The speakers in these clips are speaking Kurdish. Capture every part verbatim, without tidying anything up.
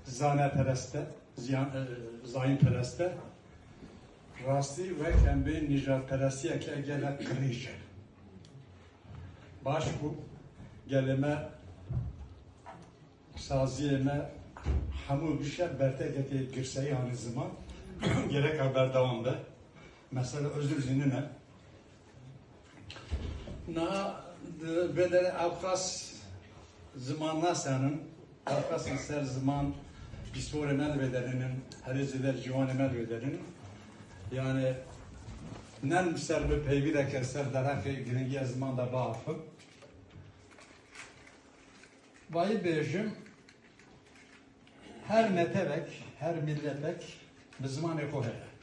Zanepereste, ziyan, e, zayînpereste, rastî wek em bê nîjadperestiyeke gelek qirîj e. Baş bû, gelê me, saziyê me hemû bişe bertekekê girseyî anî ziman, gereka berdewam be. Mesela özür zî nine. Niha di vê derê ewqas zimannasan in, ewqas li ser ziman pîsporê me li vê derê nin, herê zêde ciwanê me li vê derê nin. Yani, ne li ser bi peyvî de ke ser derheqê giringiya ziman de biaxivim. Vayî bêjim, her netewek, her miletek bi zimanê xwe heye.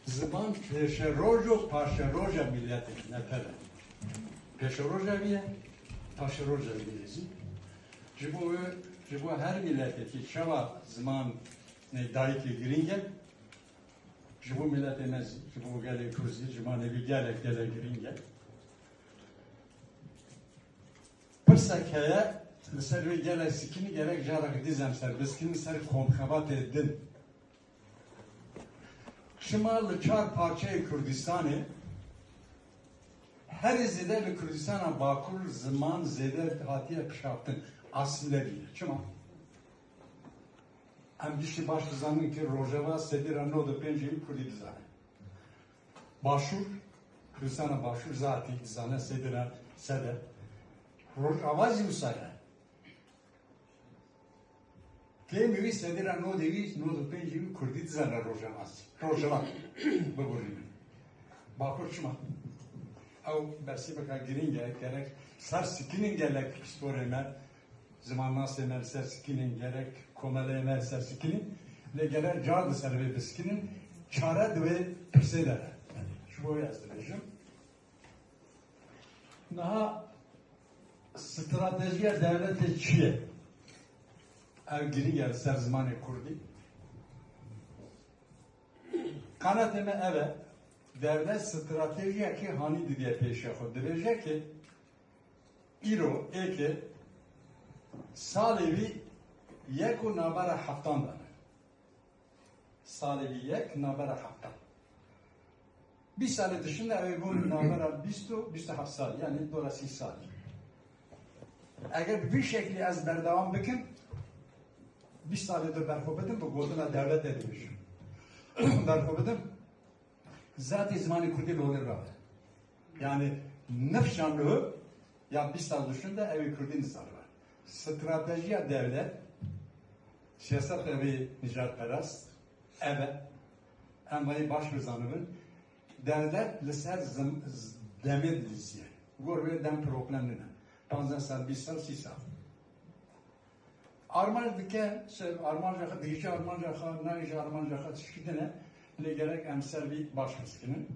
Ziman pêşeroj û paşeroja miletê, netew e. Pêşeroja wî ye, paşeroja wî ye zî. Ji bo wê, ji bo her miletekî çawa zimanê dayikê girîng e, ji bo miletê me zî, ji bo gelê Kurd zî, zimanê wî gelek, gelek girîng e. Pirsek heye, li ser wê gelek sikinî gerek carekî dî em ser biskinin ser komxebatê din. Çima li çar parçeyê Kurdistanê herî zêde li Kurdistana Bakur ziman zêde hatiye pişaftin, asîle bîne? Çima? Em giştî baş dizanin ki Rojava sedî re nod û pêncî Kurdî dizane. Başûr, Kurdistana Başûr zatî dizane sedî re sede. Rojava zî wisa ye. Kêm wî sedî re nodê wî, nod û pêncî wî Kurdî dizane Rojava zî. Rojava biborînin. Bakur çima? Ew bersîveka girîng e, gerek ser sikinin gelek pîsporê me, zimannasê me li ser sikinin, gerek komeleyê me li ser sikinin, lê gerek car di ser vê bisikinin, çare di wê pirsê de ye. Ji bo wê ez dibêjim. Niha stratejiya dewletê çi ye? Ev girîng e li ser zimanê kurdî. Qanatê me ev e, dewlet stratejiyekê hanî didiye pêşiya xwe. Dibêje ki îro êkê salê wî yek û navbera heftan de ne. Salê wî yek navbera heftan. Bîst salê dişinde ew ê bûn navbera bîst û bîst û heft salî, yani dora sî salî. Eger bi vî şeklî ez berdewam bikim, bîst salê de berxwe bidim, bi gotina dewletê dibêjim. Berxwe bidim, zatê zimanê kurdî li holê rabe. Yani nifşan li ya bîst sal duşun de ew ê kurdî nizanibe. Stratejiya dewlet, siyaset ev ê nijadperest, ev e. Em vayî baş bizanibin. Dewlet li ser zim-, z-, demê dilîziye. Gor vê dem problem nine. Panzdeh sal, bîst sal, sî sal. Armanc dike, se-, armanca xwe, dihêje armanca xwe, nahêje armanca xwe, tişkî din e, lê gerek em ser vî baş biskinin.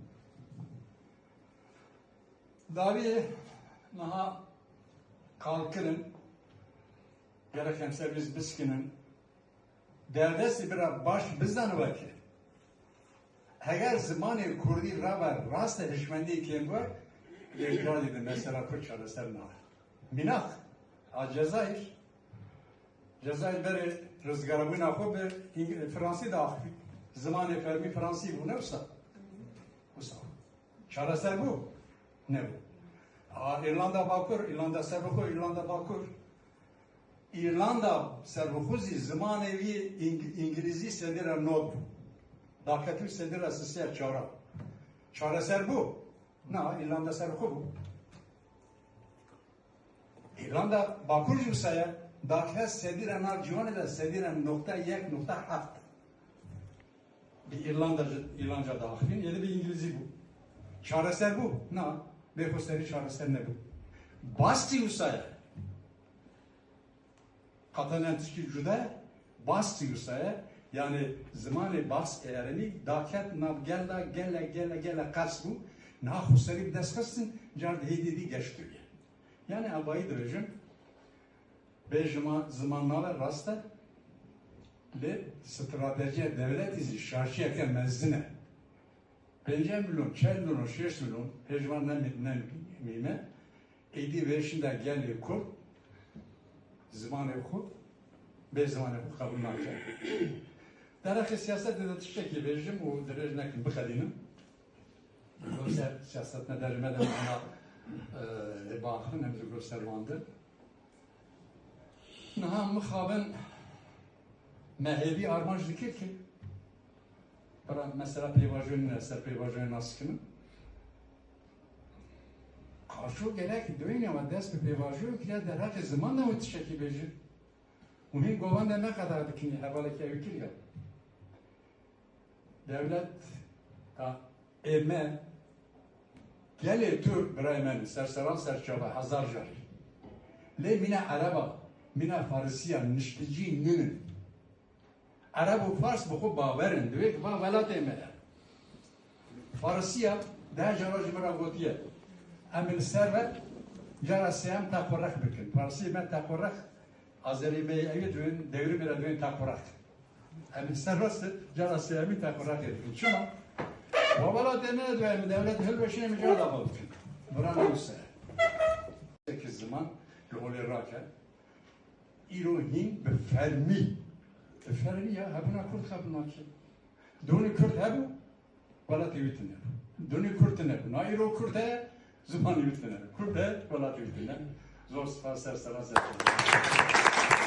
Dawiyê niha qal kirin, gerek em ser vî biskinin. Derdestî bira baş bizanibe ki, heger zimanê kurdî rabe raste hişmendiyê kêm bûye, lê radî de mesela kurd çareser nabe. Mînak, a Cezayir, Cezayir berê rizgarabûna xwe bi Îng-, Fransî diaxivî. Zimanê fermî Fransî bû, ne wisa? Wisa. Çareser bû? Nebû. A, Îrlanda Bakur, Îrlanda Serbixwe, Îrlanda Bakur. Îrlanda Serbixwe zî zimanê wî Îng-, Îngilîzî sedî re nod bû. Daketî sedî re sisê çara. Çareser bû? Na, Îrlanda Serbixwe bû. Îrlanda Bakur jî wisa ye, daket sedî re nav ciwanê de sedî re noqta yek, noqta heft. Bi Îrlanda, Îrlanca diaxivîn, yê di bi Îngilîzî bû. Çareser bû? Na, bê xweserî çareser nebû. Bas jî wisa ye. Qetelên tişkî cuda ye, bas jî wisa ye. Yani zimanê bas ê erênî daket nav gel de gele, gele, gele qers bû. Niha xweserî bi dest xistin, car dihê dî dî geştiriye. Yani evayî dibêjim, bê ziman, ziman nabe rast e, lê stratejiya dewletî zî şaşiyeke mezin e. Pêncî milyon, çel milyon, şêst milyon, hêjman nemî-, nemîme, êdî vê şinda gelê Kurd, zimanê xwe, bê zimanê xwe qebûl nake. Derheqê siyasetê de tiştekî bêjim û dirêj nekim, bixelînim. Li ser siyasetmedarê me de mana, e, ê biaxivin, em digor ser wan de. Niha mixabin me hêvî armanc dikir ki, bira mesela pêvajoyê ne, ser pêvajoyê nas kimin. Qaşo gerek doyne we dest bi pêvajoyê kiriye, derheqê ziman de wê tiştekî bêjin. Û hîn govende ne qedar dikinî, hevalekî ew kiriye. Dewlet, ta ê me, gelê Tirk birayê me ne, ser seran ser çava, hezar carî. Lê mîna Ereba, mîna Farisiya, nişticî nînin. Ereb û Fars bi xwe bawer in, divê ki va welatê me ye. Farisiya deh cara ji min re gotiye, em ê li ser ve cara sêyem teqorex bikin. Farisiyê me teqorex, Azerî me yê ew yê dibên, dewrî me re dibên teqorex. Em ê ser rast cara sêyemî teqorex ê dikin. Çima? Wa welatê me ye, divê em dewlet hilweşîne, em ê cara dava bikin. Vira ne wisa ye. Ki ziman li holê rake. Îro hîn bi fermî, bi fermî ya hebûna Kurd qebûl nake. Donî Kurd hebû, welatê wî tune bû. Donî Kurd tune bû. Na îro Kurd heye, zimanê wî tune bû. Kurd heye, welatê wî tune bû. Zor spas, ser seran, ser çava.